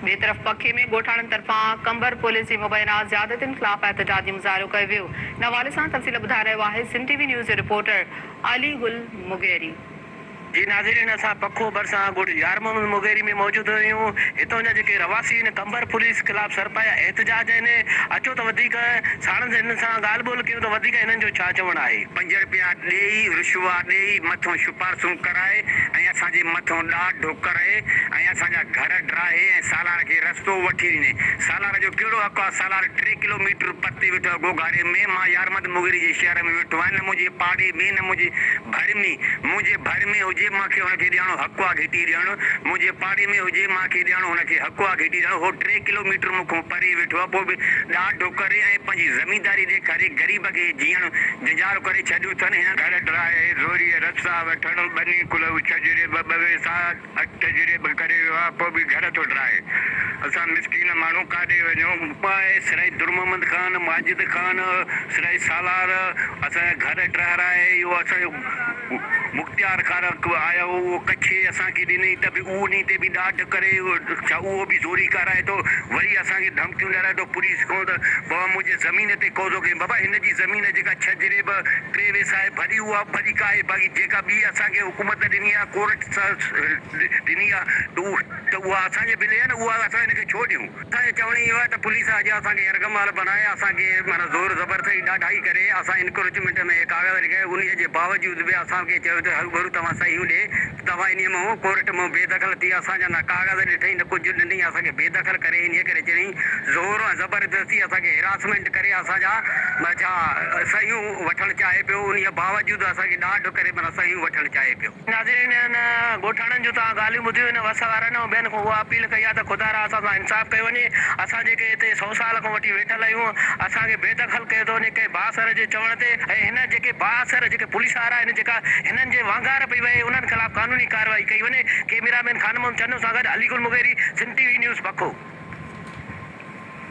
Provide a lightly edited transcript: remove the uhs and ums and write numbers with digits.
ٻئي طرف پکي ۾ ڳوٺاڻن طرفان قمبر پوليس جي مبينا زيادتين خلاف احتجاجي مظاهرو ڪيو ويو. ان حوالي سان تفصيل ٻڌائي رهيو آهي سنڌ ٽي وي نيوز جو رپورٽر علي گل مغيري. جي ناظرين اسان پکو ڀرسان ڳوٺ يار محمد مغيري ۾ موجود آهيون هتان جا جيڪي رهواسي آهن قمبر پوليس خلاف سرپايا احتجاج آهن اچو ته وڌيڪ ساڻس هنن سان ڳالهه ٻولهه ڪيون ته وڌيڪ هنن جو ڇا چوڻ آهي. پنج رپيا ڏيئي رشوا ڏيئي مٿون شپارسون ڪرائي ۽ اسان جي مٿون ڏاڍ ڪري ۽ اسان جا گهر ڊاهي ۽ سالار کي رستو وٺي ڏني سالار جو ڪهڙو حق آ سالار ٽي ڪلو ميٽر پرتي ويٺو آ گوگهاري ۾ مان يارمحمد مغيري جي شهر ۾ ويٺو آهيان نه منهنجي پاڙي ۾ نه منهنجي ڀر ۾، منهنجي ڀر ۾ هجي، مان کي هن کي ڏيڻو حق آ گهٽي ڏيڻ، منهنجي پاڙي ۾ هجي، مان کي ڏيڻو هن کي حق آ گهٽي ڏيڻ، هو ٽي ڪلو ميٽر مون کان پري ويٺو آ، پوء به ڏاڍ ڪري ۽ پنهنجي زمينداري ڏيکاري غريب کي جيئڻ جنجال ڪري ڇڏيو اٿن، هنن. گهر ڊاهي زوريء رسا وٺڻ، ٻني ڪلهو ڇهه جريب ٻه ويسا. اٺ تجريب ڪري ويو آ پوء به گهر ٿو ڊاهي. اسان مسڪين ماڻهو ڪاڏي وڃون. پائي سرائي درمحمد خان، ماجد خان، سرائي سالار اسان جا گهر ڊهرائي اهو اسان جو مختيار خان آيو اهو ڪڇي اسان کي ڏني ته به اهو انهي تي به ڏاڍ ڪري ڇا اهو به زوري ڪارائي ٿو وري اسان کي ڌمڪيون ڏيارائي ٿو پوليس کان ته بابا منهنجي زمين تي قوضو ڪيائين بابا هن جي زمين جيڪا ڇهه جريب ٽي ويساهي ڀري اها ڀري ڪاهي باقي جيڪا ٻي اسان کي حڪومت ڏني آهي ڪورٽ ڏني آ ته اها اسان جي بلي آ نه اها اسان هن کي ڇو ڏيون. اسان جو چوڻ اهو آهي ته پوليس اڄ اسان کي يرغمال بڻائي اسان کي معنيٰ زور زبر سان ڏاڍائي ڪري اسان انڪروچمينٽ ۾ ڪاغذ لکائي انهي جي باوجود به اسان کي چيو ته هروڀرو توهان صحيحون ڏي ته توهان انهي مان ڪورٽ مان بي دخل ٿي اسان جا نه ڪاغذ ڏٺئي نه ڪجهه ڏنئي اسان کي بي دخل ڪري انهي ڪري چڻي زور ۽ زبردستي اسان کي هراسمينٽ ڪري اسان جا ڇا صحيحون وٺڻ چاهي پيو انهي باوجود اسان کي ڏاڍ ڪري معنيٰ صحيحون وٺڻ چاهي پيو. ناظرين انهن ڳوٺاڻن جون توهان ڳالهيون ٻڌيون هن وس وارن ۽ ٻين کان اها اپيل ڪئي آهي ته خدارا اسان سان انصاف ڪيو وڃي اسان جيڪي هتي سئو سال کان وٺي ويٺل آهيون اسان کي بي دخل ڪيو ٿو وڃي ڪنهن بااثر جي چوڻ تي ۽ هن جيڪي بااثر جيڪي پوليس وارا آهن جيڪا هنن جي وانگار پئي وهي انهن خلاف قانوني ڪارروائي ڪئي وڃي ڪيميرا مين خان محمد چنو سان گڏ Ali Gul Mugheri Sindh T V news Bakhu.